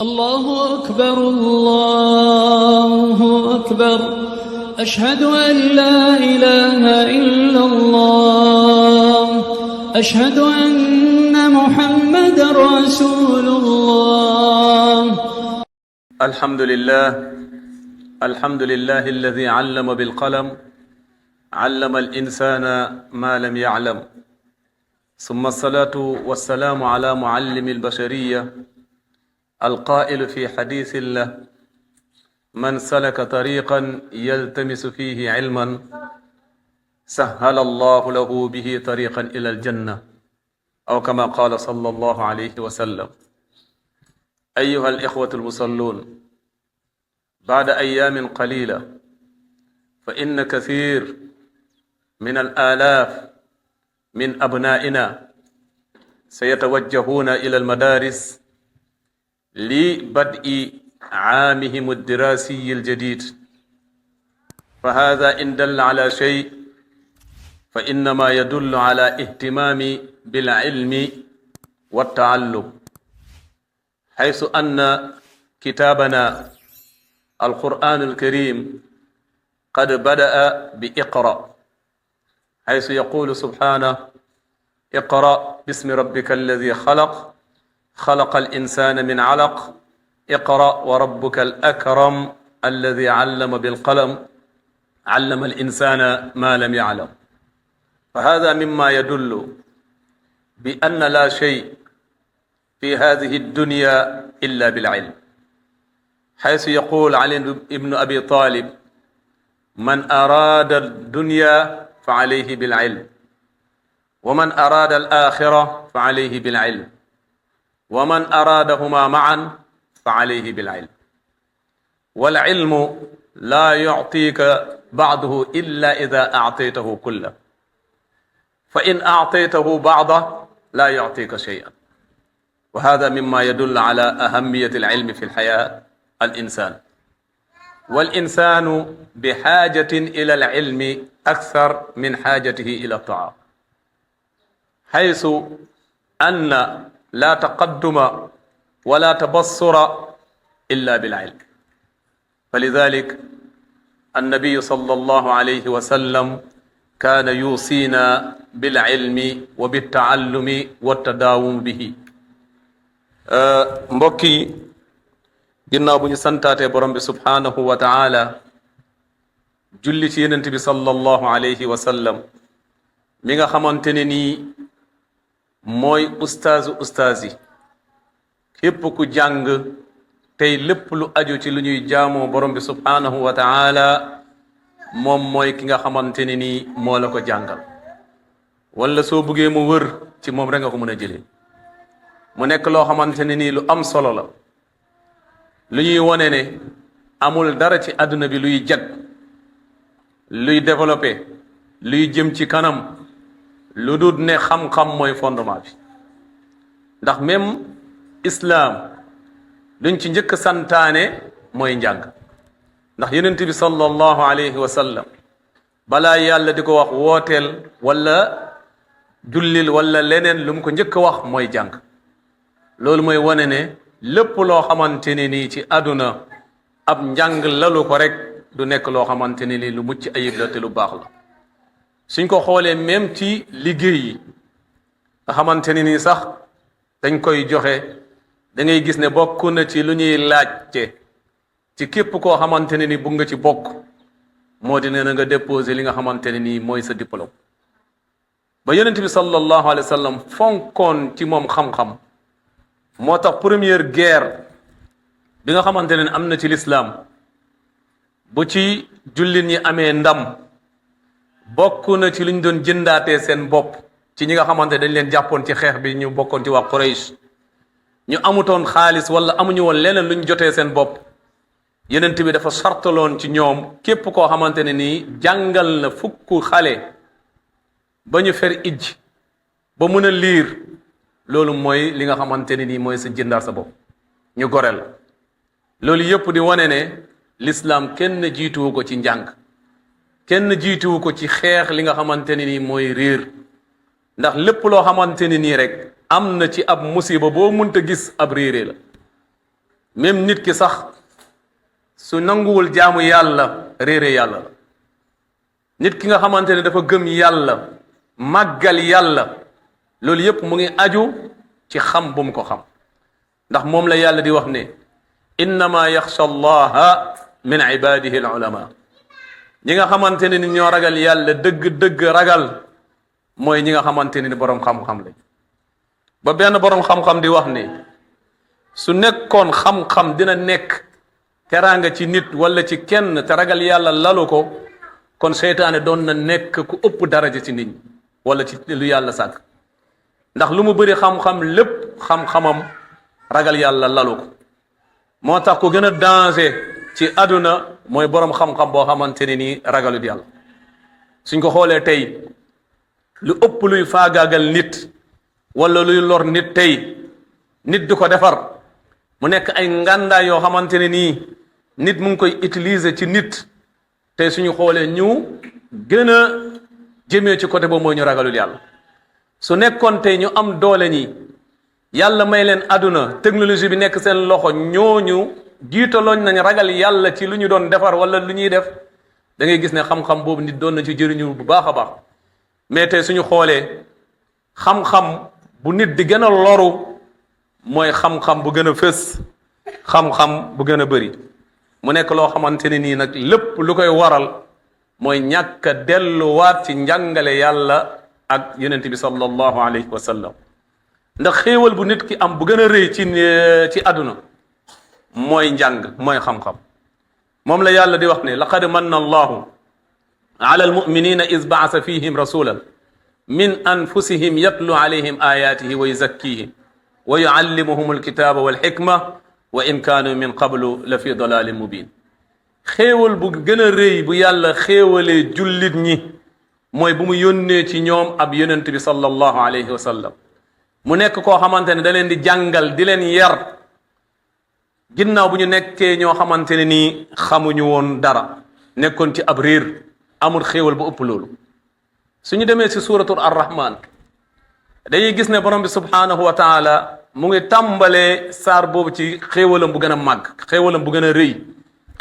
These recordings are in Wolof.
الله أكبر الله أكبر أشهد أن لا إله إلا الله أشهد أن محمد رسول الله. الحمد لله الذي علم بالقلم علم الإنسان ما لم يعلم ثم الصلاة والسلام على معلم البشرية القائل في حديث الله من سلك طريقا يلتمس فيه علما سهل الله له به طريقا إلى الجنة أو كما قال صلى الله عليه وسلم. أيها الإخوة المصلون، بعد أيام قليلة فإن كثير من الآلاف من أبنائنا سيتوجهون إلى المدارس لبدء عامهم الدراسي الجديد، فهذا إن دل على شيء فإنما يدل على اهتمام بالعلم والتعلم، حيث أن كتابنا القرآن الكريم قد بدأ بإقرأ، حيث يقول سبحانه: اقرأ باسم ربك الذي خلق خلق الإنسان من علق اقرأ وربك الأكرم الذي علم بالقلم علم الإنسان ما لم يعلم. فهذا مما يدل بأن لا شيء في هذه الدنيا إلا بالعلم، حيث يقول علي بن أبي طالب: من أراد الدنيا فعليه بالعلم، ومن أراد الآخرة فعليه بالعلم، ومن أرادهما معا فعليه بالعلم. والعلم لا يعطيك بعضه إلا إذا أعطيته كله، فإن أعطيته بعضه لا يعطيك شيئا. وهذا مما يدل على أهمية العلم في الحياة الإنسان. والإنسان بحاجة إلى العلم أكثر من حاجته إلى الطعام، حيث أن لا تقدم ولا تبصر إلا بالعلم. فلذلك النبي صلى الله عليه وسلم كان يوصينا بالعلم وبالتعلم والتداوم به. mbokk yi, ginnaaw bu ñu santaatee borom bi subhaanahu wa taala, julli ci yenent bi sallallahu alayhi wa sallam mi nga xamante ne nii mooy ustaaz yi. képp ku jàng tey lépp lu aju ci lu ñuy jaamoo borom bi subhaanahu wa taala moom mooy ki nga xamante ne nii moo la ko jàngal, wala soo buggee mu wër ci moom rek nga ko mën a jëlee. mu nekk loo xamante ne nii lu am solo la, lu ñuy wone ne amul dara ci àdduna bi luy jag, luy développé, luy jëm ci kanam lu dul ne xam-xam mooy fondement bi. ndax même islam luñ ci njëkk santaane mooy njàng. ndax yonent bi sallallahu alayhi wa sallam balaa yàlla di ko wax wooteel wala jullil wala leneen lu mu ko njëkk wax mooy jàng. loolu mooy wane ne lépp loo xamante ne nii ci àdduna ab njàng lalu ko rek du nekk loo xamante ne nii lu mucc ayib la te lu baax la. suñ ko xoolee même ci liggéey yi nga xamante ne nii sax dañ koy joxe, da ngay gis ne bokk na ci lu ñuy laajte ci képp koo xamante ne ni bugg nga ci bokk, moo di ne na nga déposé li nga xamante ne nii mooy sa diplôme. ba yonent bi sallallahu alayhi wa sallam fonkoon ci moom xam-xam, moo tax première guerre bi nga xamante ne am na ci lislaam, bu ci jullit ñi amee ndam, bokk na ci lu ñu doon jëndaatee seen bopp ci ñi nga xamante dañ leen jàppoon ci xeex bi, ñu bokkoon ci waa Quraysh, ñu amutoon xaalis wala amuñu woon leneen lu ñu jotee seen bopp. Yonent bi dafa sartaloon ci ñoom képp koo xamante ne nii jàngal na fukk xale ba ñu fer ij ba mun a liir, loolu mooy li nga xamante ne nii mooy sa jëndaat sa bopp, ñu goreel. loolu yëpp di wane ne l'islam kenn jiituwu ko ci njàng, kenn jiituwu ko ci xeex li nga xamante ne nii mooy réer. ndax lépp loo xamante ni nii rek am na ci ab musiba boo munta gis ab réeré la. même nit ki sax su nanguwul jaamu yàlla réere yàlla la nit ki nga xamante ne dafa gëm yàlla màggal yàlla loolu yépp mu ngi aju ci xam bu mu ko xam ndax moom la yàlla di wax ne innama yaxsha allaha min ibadihi al ulama ñi nga xamante ne ni ñoo ragal yàlla dëgg-dëgg ragal mooy ñi nga xamante ne ni boroom xam-xam lañ ba benn boroom xam-xam di wax ne su nekkoon xam-xam dina nekk teraanga ci nit wala ci kenn te ragal yàlla lalu ko kon seytaane doon na nekk ku ëpp daraja ci nit ñi wala ci lu yàlla sàkk ndax lu mu bëri xam-xam lépp xam-xamam ragal yàlla lalu ko moo tax ku gën a danger ci àdduna mooy boroom xam-xam boo xamante ne nii ragalut yàlla suñ ko xoolee tey lu ëpp luy faagaagal nit wala luy lor nit tey nit du ko defar mu nekk ay ngàndaay yoo xamante ne nii nit mu ngi koy utiliser ci nit tey suñu xoolee ñu gën a jëmee ci côté boobu mooy ñu ragalul yàlla su nekkoon tey ñu am doole ñi yàlla may leen àdduna technologie bi nekk seen loxo ñooñu jiitaloon nañ ragal yàlla ci lu ñu doon defar wala lu ñuy def da ngay gis ne xam-xam boobu nit doon na ci jëriñu bu baax a baax mais tey suñu xoolee xam-xam bu nit di gën a loru mooy xam-xam bu gën a fës xam-xam bu gën a bëri mu nekk loo xamante ne nii nag lépp lu koy waral mooy ñàkk a delluwaat ci njàngale yàlla ak yonent bi sallallahu alayhi wa sallam ndax xéewal bu nit ki am bu gën a rëy ci àdduna mooy njàng mooy xam-xam moom la yàlla di wax ne laqad manna allahu ala almuminina is baasa fihim rasulan min anfusihim yatlu alayhim ayatihi wa yuzakkihim wa yuallimuhum alkitaba walxikma wa in kaanu min qablu la fi dalalin mubin xéewal bu gën a rëy bu yàlla xéewalee jullit ñi mooy bu mu yónnee ci ñoom ab yonent bi sallallahu alayhi wa sallam mu nekk koo xamante ne da leen di jàngal di leen yar ginnaaw bu ñu nekkee ñoo xamante ne nii xamuñu woon dara nekkoon ci ab réer amul xéewal bu ëpp loolu suñu demee si suratul arrahman dañuy gis ne borom bi subhanahu wa taala mu ngi tàmbalee saar boobu ci xéewalam bu gën a màgg xéewalam bu gën a rëy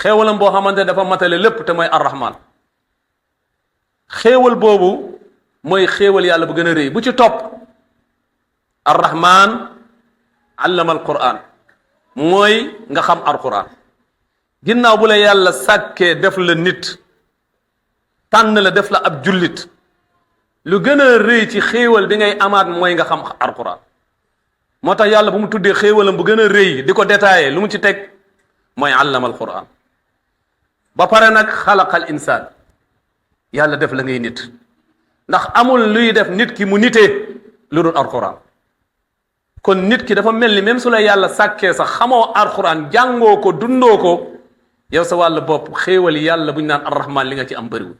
xéewalam boo xamante ne dafa matale lépp te mooy arrahman xéewal boobu mooy xéewal yàlla bu gën a rëy bu ci topp arrahman allama alquran mooy nga xam alquran ginnaaw bu la yàlla sàkkee def la nit tànn la def la ab jullit lu gën a rëy ci xéewal bi ngay amaat mooy nga xam alquran moo tax yàlla bu mu tuddee xéewalam bu gën a rëy di ko détaillé lu mu ci teg mooy allama alquran ba pare nag xalaqal insaan yàlla def la ngay nit ndax amul luy def nit ki mu nitee lu dul alquran kon nit ki dafa mel ni même su la yàlla sàkkee sax xamoo alquran jàngoo ko dundoo ko yow sa wàll bopp xéewal yàlla bu ñu naan arrahman li nga ci am bëriwul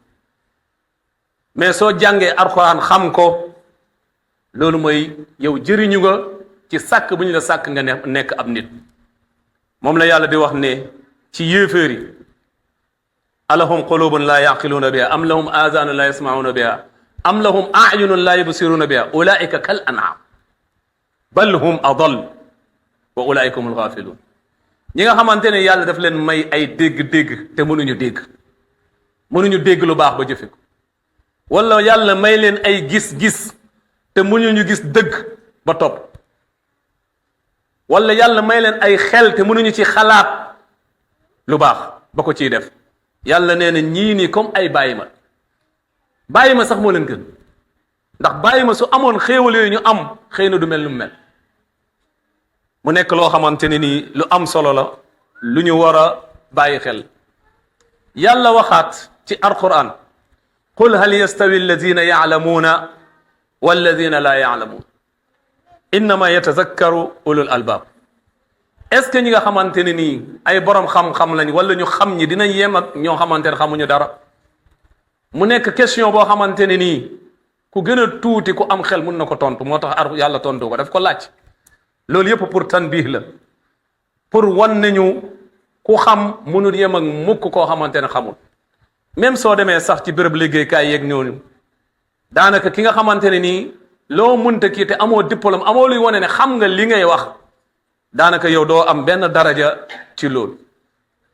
mais soo jàngee alquran xam ko loolu mooy yow jëriñu nga ci sàkk bu ñu la sàkk nga nekk ab nit moom la yàlla di wax ne ci yéeféer yi alahum qulubun la yaqiluuna biha am lahum azanun la yasmauna biha am lahum ayunun la yubsiruna biha ulaika kal an'am bal hum adal wa ulaika humul ghafilun ñi nga xamante ne yàlla daf leen may ay dégg-dégg te mënuñu dégg lu baax ba jëfe ko wala yàlla may leen ay gis-gis te mënuñu gis dëgg ba topp wala yàlla may leen ay xel te mënuñu ci xalaat lu baax ba ko ciy def yàlla nee na ñii nii comme ay bàyyi ma sax moo leen gën ndax bàyyi ma su amoon xéewal yooyu ñu am xëy na du mel lu mu mel mu nekk loo xamante ne nii lu am solo la lu ñu war a bàyyi xel yàlla waxaat ci alquran qul hal yastawi alladina yaalamuuna walladina laa yaalamuun innama yatazakkaru ulul albab est-ce que ñi nga xamante ne nii ay borom xam-xam lañ wala ñu xam ñi dinañ yem ak ñoo xamante ne xamuñu dara mu nekk question boo xamante ne nii ku gën a tuuti ku am xel mun na ko tontu moo tax yàlla tontu ko daf ko laaj loolu yëpp pour tanbih la pour wan nañu ku xam munul yem ak mukk koo xamante ne xamul même soo demee sax ci béréb liggéeykaay yeeg ñooñu daanaka ki nga xamante ne nii loo mënta kii te amoo diplôme amoo luy wane ne xam nga li ngay wax daanaka yow doo am benn daraja ci loolu.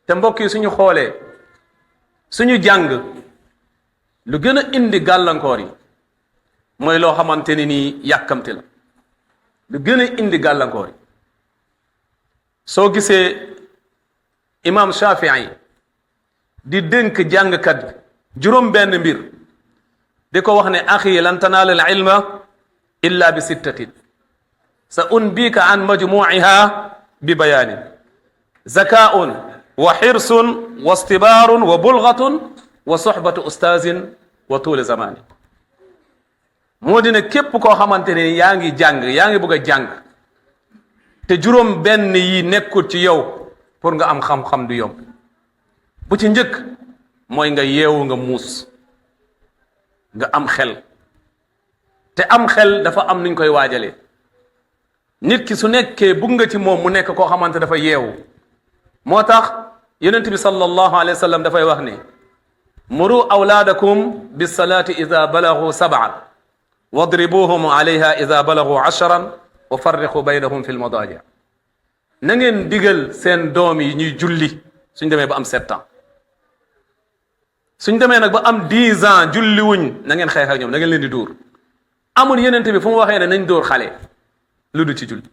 te mbokk yi suñu xoolee suñu jàng lu gën a indi gàllankoor yi mooy loo xamante ni nii yàkkamti la, lu gën a indi gàllankoor yi. soo gisee imam Shafii di dénk jàngkat bi juróom benn mbir di ko wax ne axi lan tanaala al ilma illa bi sittatin sa unbika an majmuiha bi bayaanin zakaun wa xirsun wa istibaarun wa bulgatun wa soxbatu ustaazin wa tuuli zamani. moo di ne képp koo xamante ne yaa ngi jàng yaa ngi bëgg a jàng te juróom benn yi nekkul ci yow pour nga am xam-xam du yomb. bu ci njëkk mooy nga yeewu nga muus nga am xel te am xel dafa am nuñ koy waajalee. nit ki su nekkee bugg nga ci moom mu nekk koo xamante dafa yeewu moo tax yonent bi sallallahu alayhi wa sallam dafay wax ne muru awlaadakum bisalaati ida balagu sab'an wadribuhum alayha ida balagu 10 wa farriqu baynahum fi lmadaaji. na ngeen digal seen doom yi ñuy julli suñ demee ba am 7 ans suñ demee nag ba am 10 ans julli wuñ na ngeen xeex ak ñoom na ngeen leen di dóor. amul yonent bi fu mu waxee ne nañ dóor xale lu du ci julli.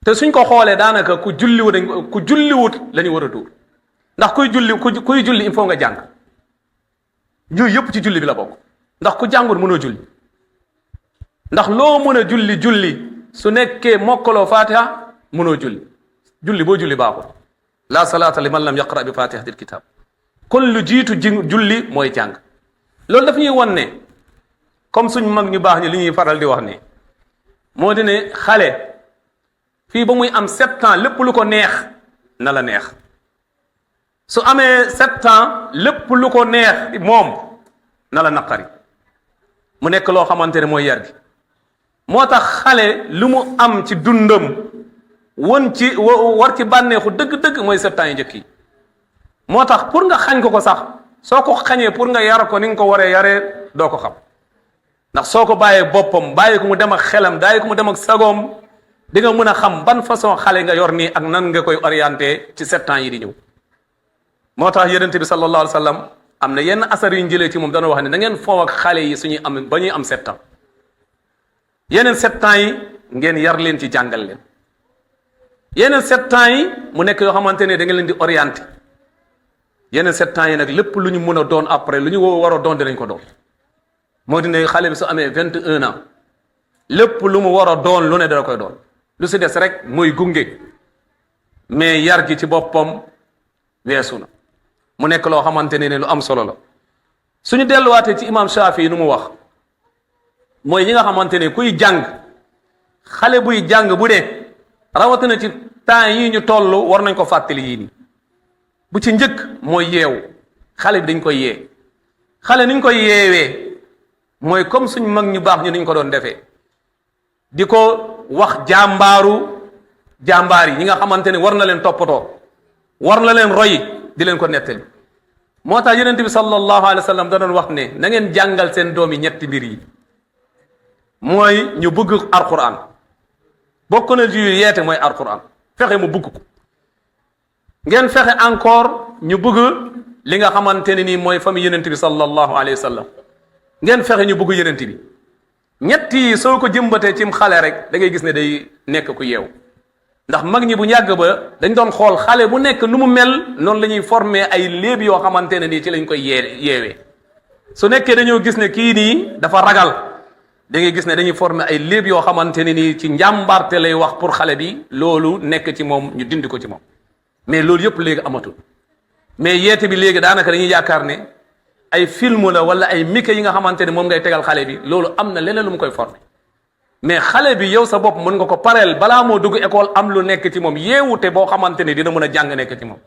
te suñ ko xoolee daanaka ku julliwut la ñu war a dóor ndax kuy julli il faut nga jàng yooyu yëpp ci julli bi la bokk. ndax ku jàngul mënoo julli ndax loo mën a julli su nekkee mokkaloo fatiha mënoo julli boo julli baaxul. la salaata liman lam yaqra bi fatihatil kitab. kon lu jiitu julli mooy jàng. loolu daf ñuy won ne comme suñ mag ñu baax ñi li ñuy faral di wax ne moo di ne xale fii ba muy am 7 ans lépp lu ko neex na la neex. su amee 7 ans lépp lu ko neex moom na la naqari. mu nekk loo xamante ne mooy yar gi. moo tax xale lu mu am ci dundam war ci bànneexu dëgg-dëgg mooy 7 ans yi njëkk yi. moo tax pour nga xañ ko sax soo ko xañee pour nga yar ko ni nga ko waree yaree doo ko xam ndax soo ko bàyyee boppam bàyyi ko mu dem ak xelam bàyyi ko mu dem ak sagoom di nga mën a xam ban façon xale nga yor nii ak nan nga koy orienté ci 7 ans yi di ñëw. moo tax yonent bi sallallahu alayhi wa sallam am na yenn asar yu ñu jëlee ci moom dana wax ne na ngeen foo ak xale yi suñuy am ba ñuy am 7 ans yeneen 7 ans yi ngeen yar leen ci jàngal leen yeneen 7 ans yi mu nekk yoo xamante ne da ngeen leen di orienté yeneen 7 ans yi nag lépp lu ñu mën a doon après lu ñu war a doon dinañ ko doon. moo di ne xale bi su amee 21 ans lépp lu mu war a doon lu ne dana koy doon lu si des rek mooy gunge mais yar gi ci boppam weesu na. mu nekk loo xamante ne lu am solo la. suñu delluwaatee ci imam Shafi nu mu wax mooy ñi nga xamante ne kuy jàng xale buy jàng bu dee rawatina ci temps yii ñu toll war nañ ko fàttali yii nii. bu ci njëkk mooy yeewu xale bi dañ koy yee. xale niñ koy yeewee mooy comme suñ mag ñu baax ñu niñ ko doon defee di ko wax jàmbaar yi ñi nga xamante ne war na leen toppatoo war na leen roy di leen ko nettali. moo tax yonent bi sallallahu alayhi wa sallam da doon wax ne na ngeen jàngal seen doom yi ñetti mbir yi mooy ñu bëgg alquran bokk na ji yeete mooy alquran fexe mu bëgg ko. ngeen fexe encore ñu bëgg li nga xamante ne nii mooy famille yonent bi sallallahu alayhi wa sallam ngeen fexe ñu bëgg yonent bi. ñett yi soo ko jëmbatee cim xale rek da ngay gis ne day nekk ku yeew ndax mag ñi bu yàgg ba dañ doon xool xale bu nekk nu mu mel noonu la ñuy former ay léeb yoo xamante ne nii ci lañ koy yeewee. su nekkee dañoo gis ne kii nii dafa ragal da ngay gis ne dañuy former ay léeb yoo xamante ne nii ci njàmbarte lay wax pour xale bi loolu nekk ci moom ñu dindi ko ci moom. mais loolu yëpp léegi amatul mais yeete bi léegi daanaka dañuy yaakaar ne ay film la wala ay mike yi nga xamante ne moom ngay tegal xale bi loolu am na leneen lu mu koy formé mais xale bi yow sa bopp mën nga ko pareel balaa moo dugg école am lu nekk ci moom yeewute boo xamante ne dina mën a jàng nekk ci moom.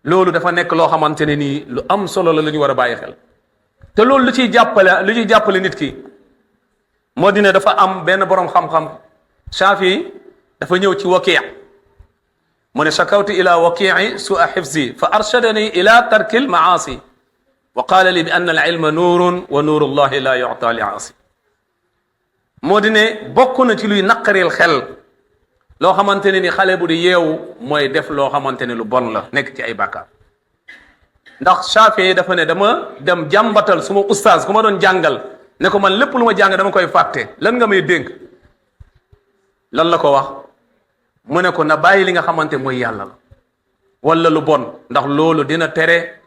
loolu dafa nekk loo xamante ne nii lu am solo la lu ñu war a bàyyi xel te loolu lu ciy jàppale nit ki moo di ne dafa am benn borom xam-xam Shafi dafa ñëw ci Waki' mu ne shakawtu ila Waki'i su'a hifzi fa arshadani ila tarkil maasi wa qaala li bi anna al ilma nuurun wa nuuru llahi la yu'ta li aasi. moo di ne bokk na ci luy naqareel xel loo xamante ne ni xale bu di yeewu mooy def loo xamante ne lu bon la nekk ci ay bàkkaar ndax Shaafi'i dafa ne dama dem jàmbatal suma ustaaz ku ma doon jàngal ne ko man lépp lu ma jàng dama koy fàtte lan nga may dénk lan la ko wax mu ne ko na bàyyi li nga xamante mooy yàlla la wala lu bon ndax loolu dina tere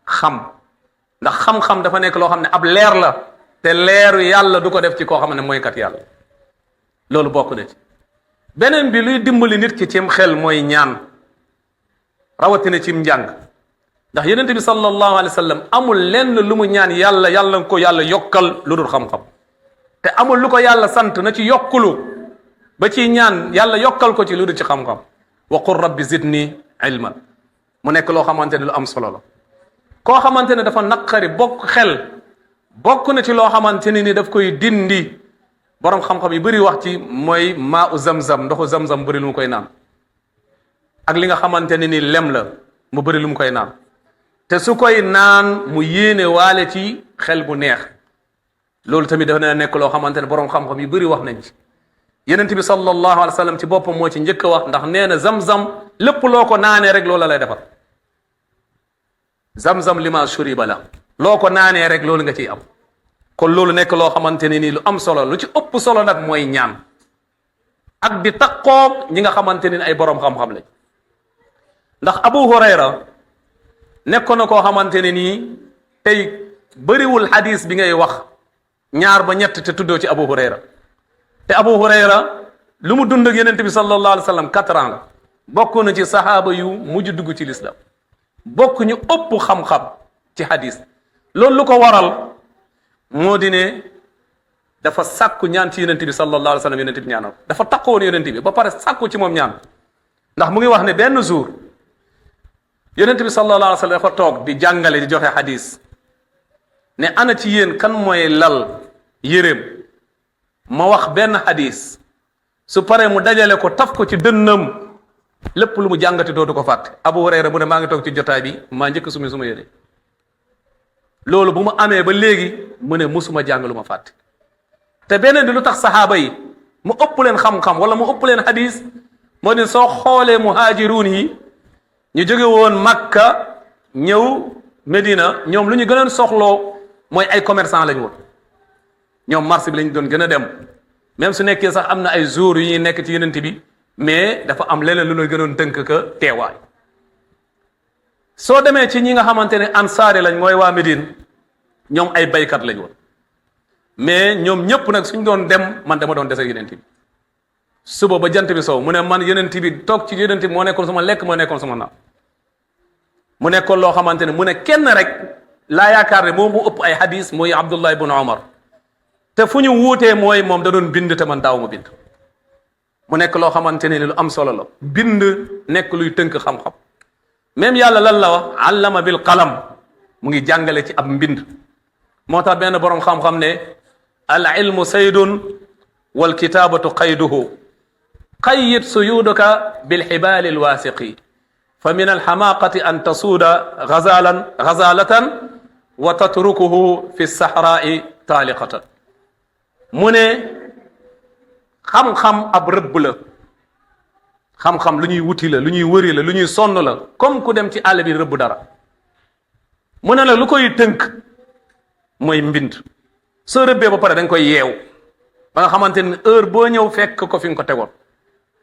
xam ndax xam-xam dafa nekk loo xam ne ab leer la te leeru yàlla du ko def ci koo xam ne mooy kat yàlla loolu bokk na ci beneen bi luy dimbali nit ki cim xel mooy ñaan rawatina cim njàng ndax yonent bi sallallahu alayhi wa sallam amul lenn lu mu ñaan yàlla yàlla ko yàlla yokkal lu dul xam-xam te amul lu ko yàlla sant na ci yokkulu ba ci ñaan yàlla yokkal ko ci lu dul ci xam-xam wa qul rabbi zidni ilman mu nekk loo xamante ne lu am solo la koo xamante ne dafa naqari bokk xel bokk na ci loo xamante ne ni daf koy dindi borom xam-xam yi bëri wax ci mooy maa u zamzam ndoxu zamzam bëri lu mu koy naan ak li nga xamante ne ni lem la mu bëri lu mu koy naan te su koy naan mu yéene waale ci xel bu neex loolu tamit dafa ne nekk loo xamante ne borom xam-xam yi bëri wax nañ ci yenent bi sallallahu alayhi wa sallam ci boppam moo ci njëkk a wax ndax nee na zamzam lépp loo ko naanee rek loola lay defar zamzam lima shuriba la loo ko naanee rek loolu nga ciy am kon loolu nekk loo xamante ne nii lu am solo lu ci ëpp solo nag mooy ñaan ak di taqoog ñi nga xamante ne ay borom xam-xam lañ ndax Abu Hurayra nekkoon na koo xamante ne nii tey bëriwul hadis bi ngay wax ñaar ba ñett te tuddoo ci Abu Hurayra te Abu Hurayra lu mu dund ak Yonent bi sallallahu alayhi wa sallam 4 ans la bokk na ci saxaaba yu mujj dugg ci lislam bokk ñu ëpp xam-xam ci hadis loolu lu ko waral moo di ne dafa sàkku ñaan ci Yonent bi sallallahu alayhi wa sallam Yonent bi ñaanal dafa takkoon Yonent bi ba pare sàkku ci moom ñaan ndax mu ngi wax ne benn jour Yonent bi sallallahu alayhi wa sallam dafa toog di jàngale di joxe hadis ne ana ci yéen kan mooy lal yéreem ma wax benn hadis su paree mu dajale ko taf ko ci dënnam lépp lu mu jàngati dootu ko fàtte Abu Hurayra mu ne maa ngi toog ci jotaay bi maa njëkk suma yére loolu bu mu amee ba léegi mu ne musuma jàng lu ma fàtte te beneen di lu tax saxaaba yi mu ëpp leen xam-xam wala mu ëpp leen hadis moo di soo xoolee muhaajiruun yi ñu jóge woon Makka ñëw Medina ñoom lu ñu gënoon soxloo mooy ay commerçant lañ woon ñoom marché bi lañ doon gën a dem même su nekkee sax am na ay jours yu ñuy nekk ci Yonent bi mais dafa am leneen lu la gënoon tënk ka teewaay soo demee ci ñi nga xamante ne ansaari lañ mooy waa Médine ñoom ay baykat lañ woon mais ñoom ñëpp nag suñ doon dem man dama doon des ak Yonent bi suba ba jant bi sow mu ne man Yonent bi toog ci Yonent bi moo nekkoon sama lekk moo nekkoon sama naan mu nekkoon loo xamante ne mu ne kenn rek laa yaakaar ne moom mu ëpp ay hadis mooy Abdullah ibn Omar te fu ñu wuutee mooy moom da doon bind te man daaw ma bind mu nekk loo xamante ne lu am solo la bind nekk luy tënk xam-xam même yàlla lan la wax allama bil qalam mu ngi jàngale ci ab mbind moo tax benn boroom xam-xam ne al ilmu saydun wal kitabatu qayduhu qayyid suyuduka bil xibaali al waasiqi fa min al xamaaqati an tasuuda gazalatan wa tatrukuhu fi sahraai taaliqatan mu ne xam-xam ab rëbb la xam-xam lu ñuy wuti la lu ñuy wëri la lu ñuy sonn la comme ku dem ci àll bi rëbb dara mu ne la lu koy tënk mooy mbind soo rëbbee ba pare da nga koy yeew ba nga xamante ne heure boo ñëw fekk ko fi nga ko tegoon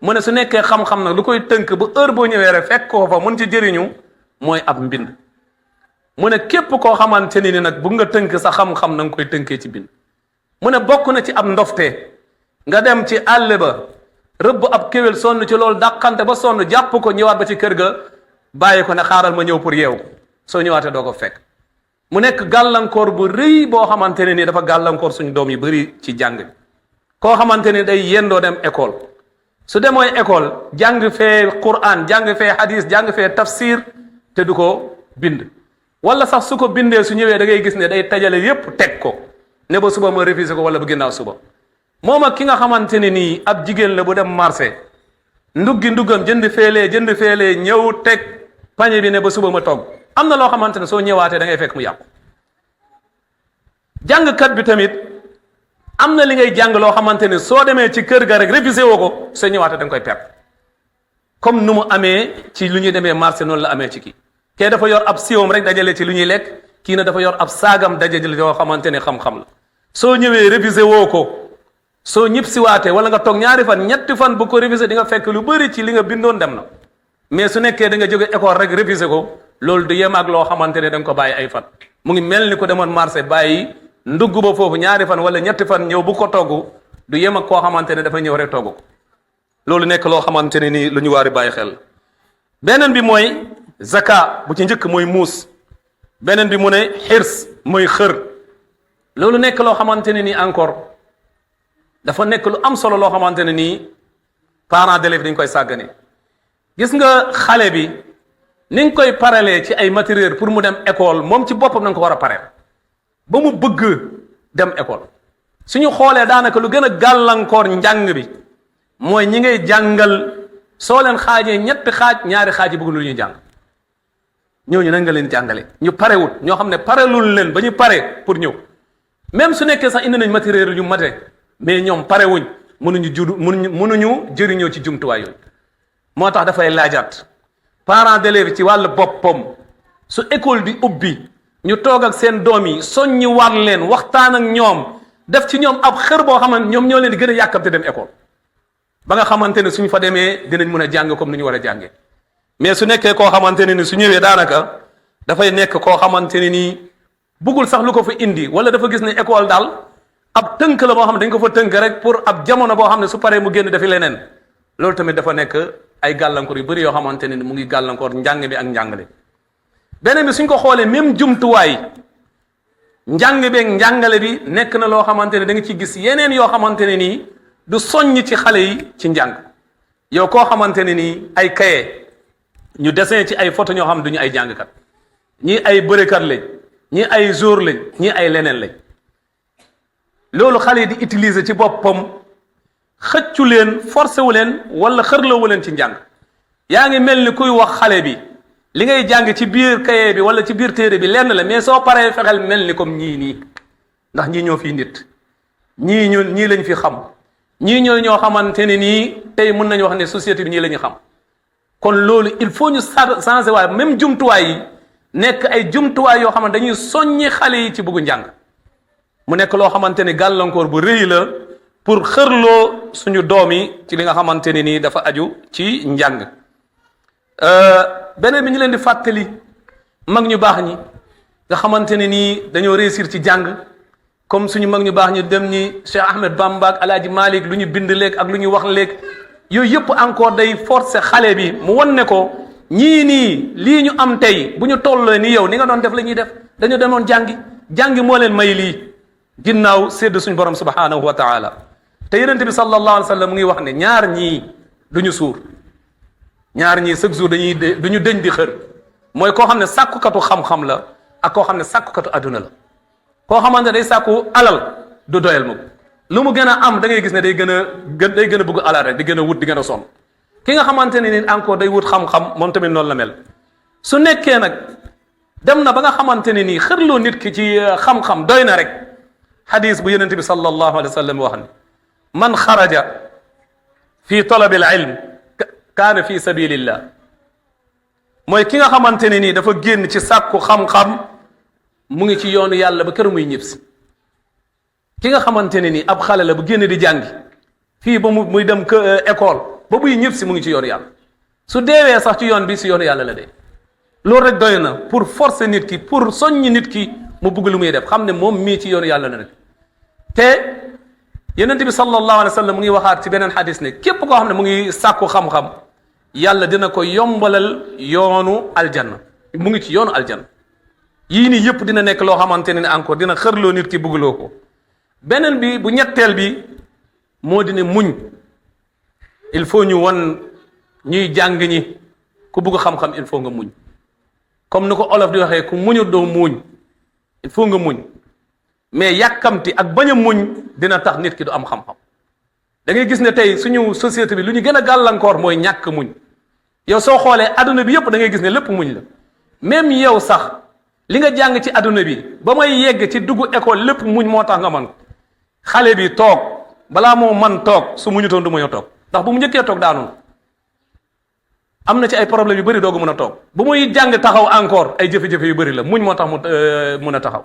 mu ne su nekkee xam-xam nag lu koy tënk ba heure boo ñëwee rek fekk ko fa mën ci jëriñu mooy ab mbind mu ne képp koo xamante ni nag bu nga tënk sa xam-xam na nga koy tënkee ci bind mu ne bokk na ci ab ndofte nga dem ci àll ba rëbb ab kéwél sonn ci loolu dàqante ba sonn jàpp ko ñëwaat ba ci kër ga bàyyi ko ne xaaral ma ñëw pour yeew ko soo ñëwaatee doo ko fekk mu nekk gàllankoor bu rëy boo xamante ne ni dafa gàllankoor suñu doom yi bëri ci jàng bi koo xamante ni day yendoo dem école su demooy école jàng fee Qur'an jàng fee hadis jàng fee tafsir te du ko bind wala sax su ko bindee su ñëwee da ngay gis ne day tajale yépp teg ko ne ba suba ma révisé ko wala bu ginnaaw suba moom ak ki nga xamante ne nii ab jigéen la bu dem marché nduggam jënd feelee ñëw teg pañe bi ne ba suba ma togg am na loo xamante ne soo ñëwaatee da ngay fekk mu yàqu jàngkat bi tamit am na li ngay jàng loo xamante ne soo demee ci kër ga rek révisé woo ko soo ñëwaatee da nga koy perdre comme nu mu amee ci lu ñuy demee marché noonu la amee ci kii kee dafa yor ab siwam rek dajale ci lu ñuy lekk kii na dafa yor ab saagam dajale yoo xamante ne xam-xam la soo ñëwee révisé woo ko soo ñib si waatee wala nga toog ñaari fan ñetti fan bu ko révisé di nga fekk lu bëri ci li nga bindoon dem na mais su nekkee da nga jóge école rek révisé ko loolu du yem ak loo xamante ne da nga ko bàyyi ay fan mu ngi mel ni ko demoon marché bàyyi ndugg ba foofu ñaari fan wala ñetti fan ñëw bu ko togg du yem ak koo xamante ne dafa ñëw rek togg ko loolu nekk loo xamante ne nii lu ñu war a bàyyi xel beneen bi mooy zaka bu ci njëkk mooy muus beneen bi mu ne xirs mooy xër loolu nekk loo xamante ne nii encore dafa nekk lu am solo loo xamante ne nii parents d'élèves dañ koy sàggane gis nga xale bi ni nga koy paralee ci ay matériel pour mu dem école moom ci boppam na nga ko war a pareel ba mu bëgg dem école suñu xoolee daanaka lu gën a gàllankoor njàng bi mooy ñi ngay jàngal soo leen xaajee ñetti xaaj ñaari xaaj yi bëgg lu ñuy jàng ñooñu nan nga leen jàngale ñu parewut ñoo xam ne parelul leen ba ñu pare pour ñëw même su nekkee sax indi nañ matériel yu mate mais ñoom parewuñ mënuñu jëriñoo ci jumtuwaay yooyu moo tax dafay laajaat parents d'élèves ci wàllu boppam su école di ubbi ñu toog ak seen doom yi soññi war leen waxtaan ak ñoom def ci ñoom ab xër boo xamante ñoom ñoo leen di gën a yàkkamte dem école ba nga xamante ne suñu fa demee dinañ mën a jàng comme ni ñu war a jàngee mais su nekkee koo xamante ne ni su ñëwee daanaka dafay nekk koo xamante ne nii buggul sax lu ko fa indi wala dafa gis ne école daal ab tënk la boo xam ne dañ ko fa tënk rek pour ab jamono boo xam ne su paree mu génn dafi leneen loolu tamit dafa nekk ay gàllankoor yu bëri yoo xamante ne ni mu ngi gàllankoor njàng bi ak njàngale beneen bi suñ ko xoolee même jumtuwaay njàng bi ak njàngale bi nekk na loo xamante ne da nga ci gis yeneen yoo xamante ne nii du soññ ci xale yi ci njàng yow koo xamante ne nii ay kaye ñu dessin ci ay photo ñoo xam ne duñu ay jàngkat ñii ay bërekat lañ ñii ay jour lañ ñii ay leneen lañ loolu xale yi di utiliser ci boppam xëccu leen forcé wu leen wala xërlawu leen ci njàng yaa ngi mel ni kuy wax xale bi li ngay jàng ci biir kaye bi wala ci biir téere bi lenn la mais soo paree fexeel mel ni comme ñii nii ndax ñii ñoo fi nit ñii lañ fi xam ñii ñoo xamante ne nii tey mën nañu wax ne société bi ñii la ñu xam kon loolu il faut ñu changer waaye même jumtuwaay yi nekk ay jumtuwaay yoo xamante dañuy soññi xale yi ci bëggu njàng mu nekk loo xamante ne gàllankoor bu rëy la pour xërloo suñu doom yi ci li nga xamante ne nii dafa aju ci njàng beneen bi ñu leen di fàttali mag ñu baax ñi nga xamante ne nii dañoo réussir ci jàng comme suñu mag ñu baax ñu dem ñi Cheikh Ahmed Bamba ak Alaaji Malik lu ñu bind léeg ak lu ñu wax léeg yooyu yëpp encore day forcer xale bi mu won ne ko ñii nii lii ñu am tey bu ñu tollee ni yow ni nga doon def la ñuy def dañu demoon jàngi moo leen may lii ginnaaw sédd suñu borom subhanahu wa taala te yonent bi sallallahu alayhi wa sallam mu ngi wax ne ñaar ñii duñu suur ñaar ñii chaque jour duñu dëñ di xër mooy koo xam ne sàkkukatu xam-xam la ak koo xam ne sàkkukatu adduna la koo xamante ne day sàkku alal du doyal ma lu mu gën a am da ngay gis ne day gën a bëgg alal rek di gën a wut di gën a sonn ki nga xamante ne ni encore day wut xam-xam moom tamit noonu la mel su nekkee nag dem na ba nga xamante ne nii xërloo nit ki ci xam-xam doy na rek xadis bu yonent bi sallallahu alayhi wa sallam wax ne man xaraja fi talabil ilm kaana fi sabilillah mooy ki nga xamante ne nii dafa génn ci sàkku xam-xam mu ngi ci yoonu yàlla ba kër muy ñibbisi ki nga xamante ne nii ab xale la bu génn di jàngi fii ba muy dem école ba buy ñibbisi mu ngi ci yoonu yàlla su deewee sax ci yoon bi si yoonu yàlla la dee loolu rek doy na pour forcer nit ki pour soññi nit ki mu bugg lu muy def xam ne moom mii ci yoonu yàlla la rek te yonent bi sallallahu alayhi wa sallam mu ngi waxaat ci beneen xadis ne képp koo xam ne mu ngi sàkku xam-xam yàlla dina ko yombalal yoonu aljanna mu ngi ci yoonu aljanna yii nii yëpp dina nekk loo xamante ne encore dina xërloo nit ki bëggloo ko beneen bi bu ñetteel bi moo di ne muñ il faut ñu won ñuy jàng ñi ku bëgg xam-xam il faut nga muñ comme ni ko olof di waxee ku muñu doo muñ il faut nga muñ mais yàkkamti ak bañ a muñ dina tax nit ki du am xam-xam da ngay gis ne tey suñu société bi lu ñu gën a gàllankoor mooy ñàkk muñ yow soo xoolee adduna bi yëpp da ngay gis ne lépp muñ la même yow sax li nga jàng ci adduna bi ba may yegg ci dugg école lépp muñ moo tax nga man ko xale bi toog balaa moo man toog su muñutoon du mën a toog ndax bu mu njëkkee toog daanu am na ci ay problème yu bëri doogu mën a toog bu muy jàng taxaw encore ay jafe-jafe yu bëri la muñ moo tax mu mën a taxaw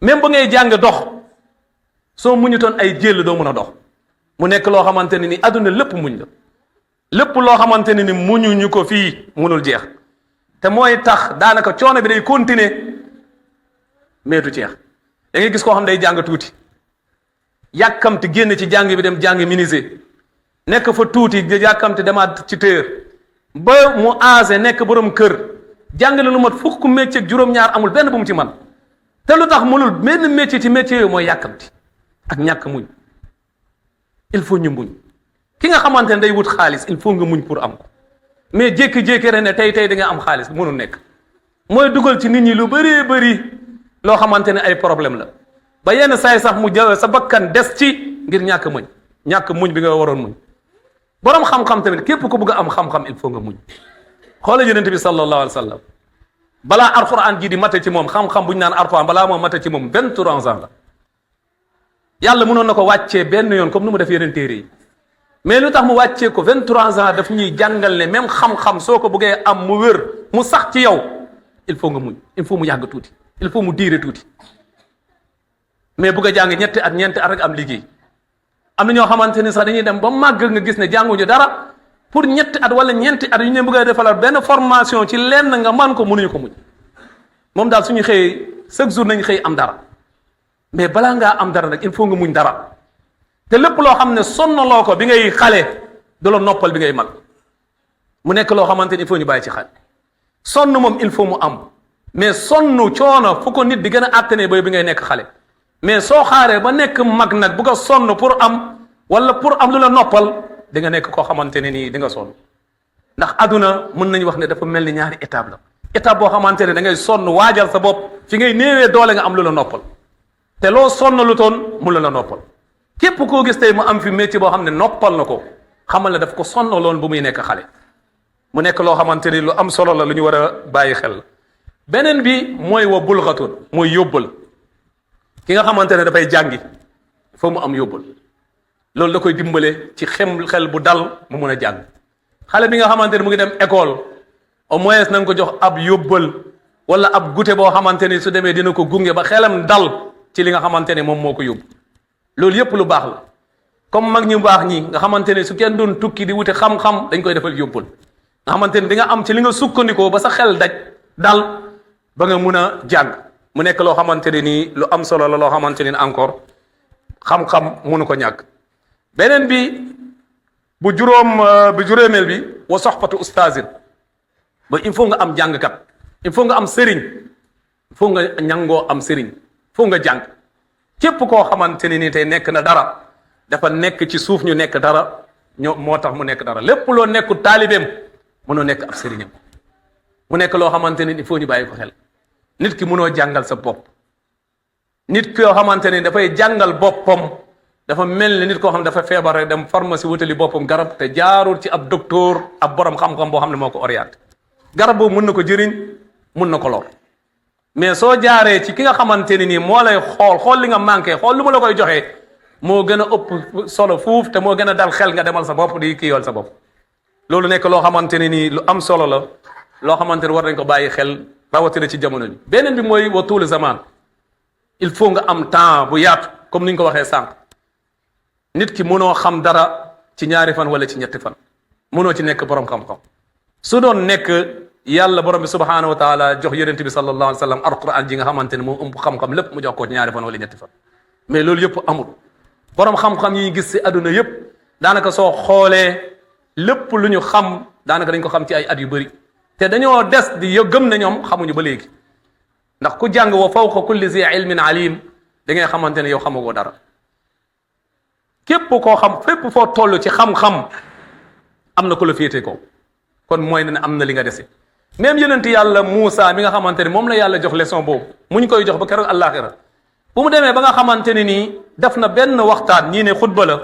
même ba ngay jàng dox soo muñutoon ay jël doo mën a dox mu nekk loo xamante ne ni àdduna lépp muñ la lépp loo xamante ne ni muñuñu ko fii munul jeex te mooy tax daanaka coono bi day continuer mais du jeex da ngay gis koo xam day jàng tuuti yàkkamti génn ci jàng bi dem jàng menuisier nekk fa tuuti yàkkamti demaat ci téer ba mu aase nekk borom kër jàngale lu mat fukk métier ak juróom-ñaar amul benn bu mu ci man te lu tax mënul benn métier ci métier yooyu mooy yàkkamti ak ñàkk muñ il faut ñu muñ ki nga xamante ne day wut xaalis il faut nga muñ pour am ko mais jékki-jékki rek ne tey da nga am xaalis mënul nekk mooy dugal ci nit ñi lu bëree bëri loo xamante ne ay problème la ba yenn saay sax mu jël sa bakkan des ci ngir ñàkk muñ bi nga waroon muñ borom xam-xam tamit képp ku bëgg a am xam-xam il faut nga muñ xoola yonent bi sallallahu alayhi wa sallam balaa alquran ji di mate ci moom xam-xam bu ñu naan alquran balaa moo mate ci moom 23 ans la yàlla mënoon na ko wàccee benn yoon comme nu mu def yeneen téere yi mais lu tax mu wàccee ko 23 ans daf ñuy jàngal ne même xam-xam soo ko bëggee am mu wér mu sax ci yow il faut nga muñ il faut mu yàgg tuuti il faut mu diire tuuti mais bëgg a jàng ñeenti at rek am liggéey am na ñoo xamante ni sax dañuy dem ba màgg nga gis ne jànguñu dara pour ñetti at wala ñeenti at yu ñu bëgg a defalal benn formation ci lenn nga man ko mënuñu ko muñ moom daal suñu xëyee chaque jour nañ xëy am dara mais balaa ngaa am dara nag il faut nga muñ dara te lépp loo xam ne sonnaloo ko bi ngay xale du la noppal bi ngay mag mu nekk loo xamante ni il faut ñu bàyyi ci xel sonn moom il faut mu am mais sonn coono fu ko nit di gën a àttanee ba bi ngay nekk xale mais soo xaaree ba nekk mag nag bu ko sonn pour am wala pour am lu la noppal di nga nekk koo xamante ne nii di nga sonn ndax aduna mën nañu wax ne dafa mel ni ñaari étape la étape boo xamante ne da ngay sonn waajal sa bopp fi ngay néewee doole nga am lu la noppal te loo sonn lu toon mu la noppal képp koo gis tey mu am fi métier boo xam ne noppal na ko xamal ne daf ko sonnaloon bu muy nekk xale mu nekk loo xamante ni lu am solo la lu ñu war a bàyyi xel beneen bi mooy wa bulxatun mooy yóbbal ki nga xamante ne dafay jàngi foo mu am yóbbal loolu da koy dimbale ci xel bu dal mu mun a jàng xale bi nga xamante ne mu ngi dem école au moins na nga ko jox ab yóbbal wala ab goûter boo xamante ni su demee dina ko gunge ba xelam dal ci li nga xamante ne moom moo ko yóbbu loolu yépp lu baax la comme mag ñu baax ñi nga xamante ne su kenn doon tukki di wute xam-xam dañ koy defal yóbbal nga xamante ne di nga am ci li nga sukkandikoo ba sa xel dal ba nga mun a jàng mu nekk loo xamante ne nii lu am solo la loo xamante ne encore xam-xam munu ko ñàkk beneen bi bu juróomeel bi wa soxpatu ustaazin ba il faut nga am jàngkat il faut nga am sëriñ il faut nga ñangoo am sëriñ il faut nga jàng képp koo xamante ne nii tey nekk na dara dafa nekk ci suuf ñu nekk dara moo tax mu nekk dara lépp loo nekkul taalibeem mënoo nekk ab sëriñam mu nekk loo xamante ne il faut ñu bàyyi ko xel nit ki mënoo jàngal sa bopp nit koo xamante ne dafay jàngal boppam dafa mel ni nit koo xam ne dafa feebar rek dem pharmacie wutali boppam garab te jaarul ci ab docteur ab borom xam-xam boo xam ne moo ko orienté garab boobu mun na ko jëriñ mun na ko lor mais soo jaaree ci ki nga xamante ne nii moo lay xool li nga manqué xool lu ma la koy joxee moo gën a ëpp solo fuuf te moo gën a dal xel nga demal sa bopp di kii yool sa bopp loolu nekk loo xamante ne nii lu am solo la loo xamante ne war nañ ko bàyyi xel rawatina ci jamono bi beneen bi mooy wa tuulu zaman il faut nga am temps bu yaatu comme ni ñu ko waxee sànq nit ki mënoo xam dara ci ñaari fan wala ci ñetti fan mënoo ci nekk borom xam-xam su doon nekk yàlla borom bi subhanahu wa taala jox yonent bi sallallahu alayhi wa sallam alquran ji nga xamante ne moo ëmb xam-xam lépp mu jox ko ci ñaari fan wala ñetti fan mais loolu yëpp amul borom xam-xam yi gis si àdduna yëpp daanaka soo xoolee lépp lu ñu xam daanaka dañ ko xam ci ay at yu bëri te dañoo des di gëm ne ñoom xamuñu ba léegi ndax ku jàng wa fawqa kulli zi ilmin alim da ngay xamante ne yow xamagoo dara képp koo xam fépp foo toll ci xam-xam am na ku la féete ko kon mooy ne am na li nga dese même yonent yàlla Muusa mi nga xamante ne moom la yàlla jox leçon boobu mu ñu koy jox ba keroog àllaaxira bu mu demee ba nga xamante ne nii def na benn waxtaan ñii ne xutba la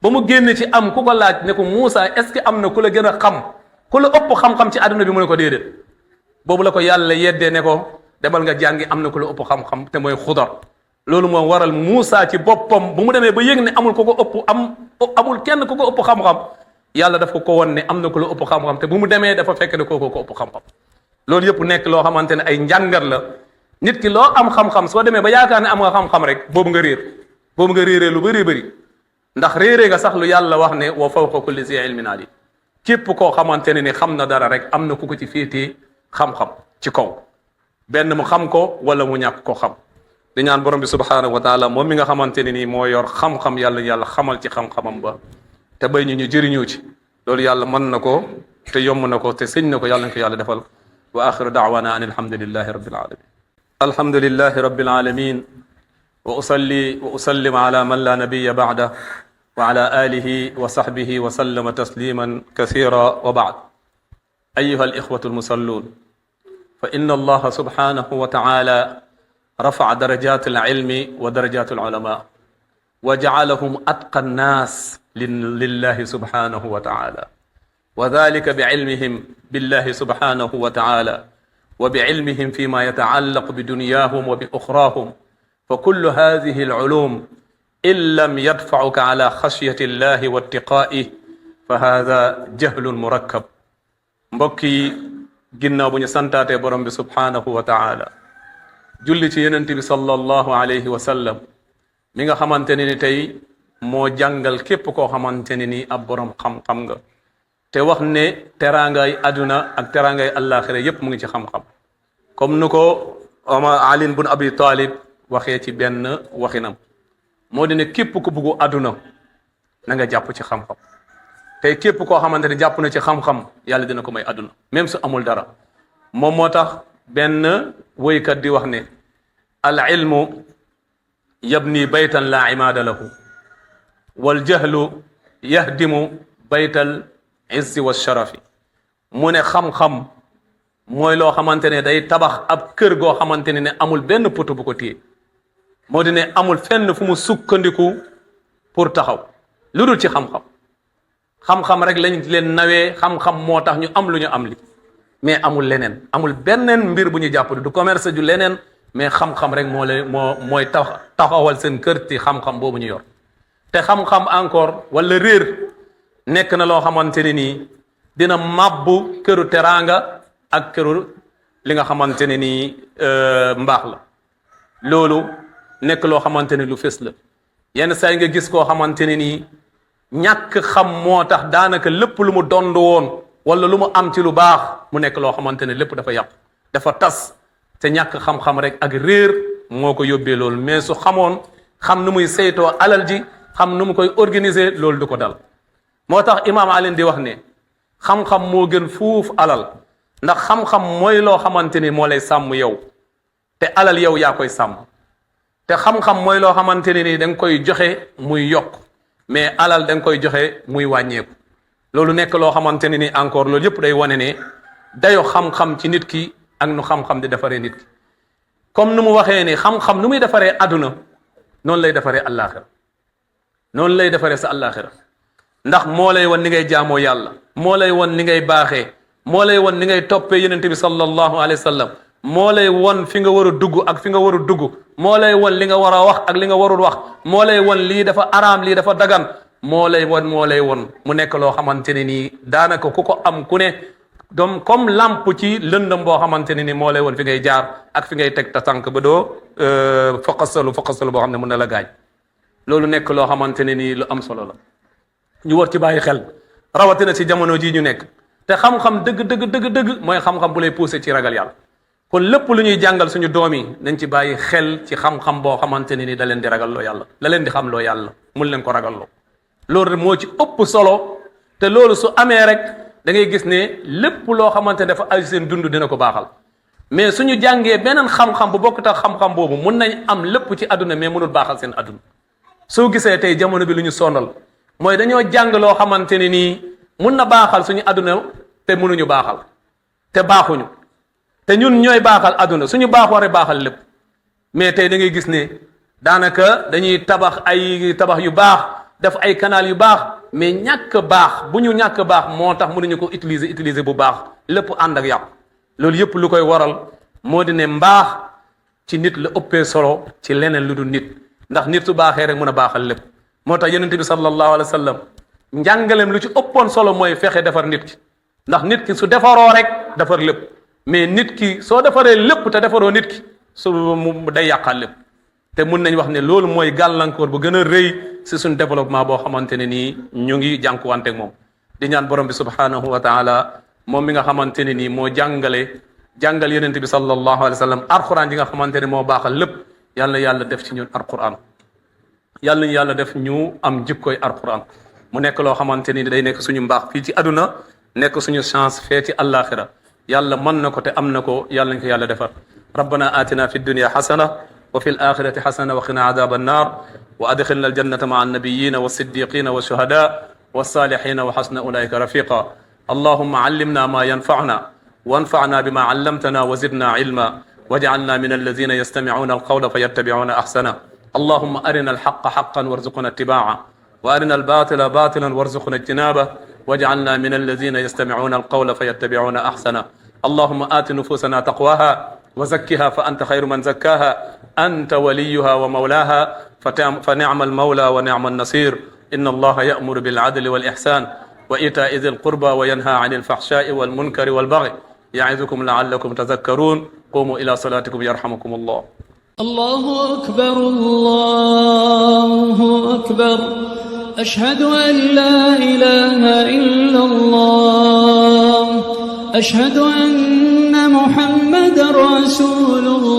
ba mu génn ci am ku ko laaj ne ko Muusa est-ce que am na ku la gën a xam ku la ëpp xam-xam ci àdduna bi mu ne ko déedéet boobu la ko yàlla yeddee ne ko demal nga jàngi am na ku la ëpp xam-xam te mooy Xudar loolu moo waral Muusa ci boppam bu mu demee ba yëg ne amul ko ëpp amul kenn ku ko ëpp xam-xam yàlla daf ko won ne am na ko lu ëpp xam-xam te bu mu demee dafa fekk ne kooko ko ëpp xam-xam loolu yëpp nekk loo xamante ne ay njàngat la nit ki loo am xam-xam soo demee ba yaakaar ne am nga xam-xam rek boobu nga réeree lu bëri ndax réeree nga sax lu yàlla wax ne wa fawqa kulli zi ilmin alim képp koo xamante ne ni xam na dara rek am na ku ko ci féetee xam-xam ci kaw benn mu xam ko wala mu ñàkk ko xam di ñaan borom bi subhanahu wa taala moom mi nga xamante ne nii moo yor xam-xam yàlla xamal ci xam-xamam ba te bay ñu jëriñu ci loolu yàlla mën na ko te yomb na ko te sëñ na ko yàlla na ko yàlla defal wa axiru daawana an alhamdulillahi rabbil alamin alhamdulillahi rabbil alamin wa usalli wa usallim ala man la nabiyya ba'da wa ala alihi wa sahbihi wa sallama tasliman kathira wa ba'd ayyuha al ikhwatu al musallun fa inna allaha subhanahu wa ta'ala rafa'a darajat al ilmi wa darajat al ulama wa ja'alahum atqa an-nas lillahi subhanahu wa ta'ala wa dhalika bi'ilmihim billahi subhanahu wa ta'ala wa bi'ilmihim fima yata'allaq bidunyahum wa biukhrahum فكل هذه العلوم إن لم يدفعك على خشية الله واتقائه فهذا جهل مركب mbokki ginnaaw bu ñu santaatee borom bi subhanahu wa taala julli ci yonent bi sallallahu alayhi wa sallam mi nga xamante ne ni tey moo jàngal képp koo xamante ne ni ab borom xam-xam nga te wax ne teraangay aduna ak teraangay àllaaxira yépp mu ngi ci xam-xam comme nu ko Ali bun Abi Talib waxee ci benn waxinam moo di ne képp ku buggu àdduna na nga jàpp ci xam-xam tey képp koo xamante ne jàpp na ci xam-xam yàlla dina ko may àdduna même su amul dara moom moo tax benn woykat di wax ne al ilmu yabni baytan la imaada lahu wal jahlu yahdimu baytal izzi wa sharafi mu ne xam-xam mooy loo xamante ne day tabax ab kër goo xamante ne amul benn poto bu ko téye moo di ne amul fenn fu mu sukkandiku pour taxaw lu dul ci xam-xam xam-xam rek lañ leen nawee xam-xam moo tax ñu am lu ñu am li mais amul leneen amul benneen mbir bu ñu jàpp du commerce ju leneen mais xam-xam rek mooy taxawal seen kër ci xam-xam boobu ñu yor te xam-xam encore wala réer nekk na loo xamante ne nii dina màbbu këru teraanga ak këru li nga xamante ne nii mbaax la loolu nekk loo xamante ne lu fës la yenn saa yi nga gis koo xamante ne nii ñàkk xam moo tax daanaka lépp lu mu dond woon wala lu mu am ci lu baax mu nekk loo xamante ne lépp dafa yàqu dafa tas te ñàkk xam-xam rek ak réer moo ko yóbbee loolu mais su xamoon xam nu muy saytoo alal ji xam nu mu koy organiser loolu du ko dal moo tax imaam Ali di wax ne xam-xam moo gën fuuf alal ndax xam-xam mooy loo xamante ni moo lay sàmm yow te alal yow yaa koy sàmm te xam-xam mooy loo xamante ne ni da nga koy joxe muy yokk mais alal da nga koy joxe muy wàññeeku loolu nekk loo xamante ne ni encore loolu yëpp day wane ne dayo xam-xam ci nit ki ak nu xam-xam di defaree nit ki comme nu mu waxee ni xam-xam nu muy defaree àdduna noonu lay defaree àllaaxira noonu lay defaree sa àllaaxira ndax moo lay wan ni ngay jaamoo yàlla moo lay wan ni ngay baaxee moo lay wan ni ngay toppee yonent bi sallallahu alayhi wa sallam moo lay won fi nga war a dugg ak fi nga warul dugg moo lay won li nga war a wax ak li nga warul wax moo lay won lii dafa araam lii dafa dagan moo lay won mu nekk loo xamante ne nii daanaka ku ko am ku ne doom comme lamp ci lëndëm boo xamante ne nii moo lay won fi ngay jaar ak fi ngay teg ta tànk ba doo faqasalu boo xam ne mën na la gaañ loolu nekk loo xamante ne nii lu am solo la ñu war ci bàyyi xel rawatina ci jamono jii ñu nekk te xam-xam dëgg mooy xam-xam bu lay poussé ci ragal yàlla kon lépp lu ñuy jàngal suñu doom yi nañ ci bàyyi xel ci xam-xam boo xamante ne ni da leen di ragal loo yàlla la leen di xam loo yàlla mun leen ko ragal loo loolu moo ci ëpp solo te loolu su amee rek da ngay gis ne lépp loo xamante ne dafa aju seen dund dina ko baaxal mais suñu jàngee beneen xam-xam bu bokk tax xam-xam boobu mun nañ am lépp ci àdduna mais mënul baaxal seen àdduna soo gisee tey jamono bi lu ñu sonal mooy dañoo jàng loo xamante ne nii mun na baaxal suñu àdduna te mënuñu baaxal te baaxuñu te ñun ñooy baaxal àdduna suñu baax waree baaxal lépp mais tey da ngay gis ne daanaka dañuy tabax ay tabax yu baax def ay canal yu baax mais ñàkk baax bu ñu ñàkk baax moo tax mënuñu ko utiliser bu baax lépp ànd ak yàqu loolu yëpp lu koy waral moo di ne mbaax ci nit la ëppee solo ci leneen lu dul nit ndax nit su baaxee rek mën a baaxal lépp moo tax yonent bi sallallahu alayhi wa sallam njàngaleem lu ci ëppoon solo mooy fexe defar nit ki ndax nit ki su defaroo rek defar lépp mais nit ki soo defaree lépp te defaroo nit ki su mu day yàqal lépp te mun nañ wax ne loolu mooy gàllankoor bu gën a rëy si suñ développement boo xamante ne nii ñu ngi jànkuwanteeg moom di ñaan borom bi subhanahu wa taala moom mi nga xamante ne nii moo jàngal yonent bi sallallahu alayhi wa sallam alquran yi nga xamante ne moo baaxal lépp yàlla na yàlla def ci ñun alquran yàlla nañu yàlla def ñu am jikkoy alquran mu nekk loo xamante ni day nekk suñu mbaax fii ci aduna nekk suñu chance fee ci àllaaxira yàlla mën na ko te am na ko yàlla nañ ko yàlla defar rabbana atina fi dunya xasana wa fi alaxirati xasana wa qina adaba annar wa adxilna aljannata maa annabiyina walsiddiqina walshuhada walsalihina wa xasna ulaika rafiqa allahumma allimna ma yanfacuna وانفعنا بما علمتنا وزدنا علما واجعلنا من الذين يستمعون القول فيتبعون احسنه اللهم ارنا الحق حقا وارزقنا اتباعه وارنا الباطل باطلا وارزقنا اجتنابه واجعلنا من الذين يستمعون القول فيتبعون احسنه اللهم آت نفوسنا تقواها وزكها فانت خير من زكاها انت وليها ومولاها فنعم المولى ونعم النصير ان الله يأمر بالعدل والاحسان وإيتاء ذي القربى وينهى عن الفحشاء والمنكر والبغي يعظكم لعلكم تذكرون قوموا إلى صلاتكم يرحمكم الله الله أكبر الله أكبر أشهد أن لا إله إلا الله أشهد أن محمد رسول الله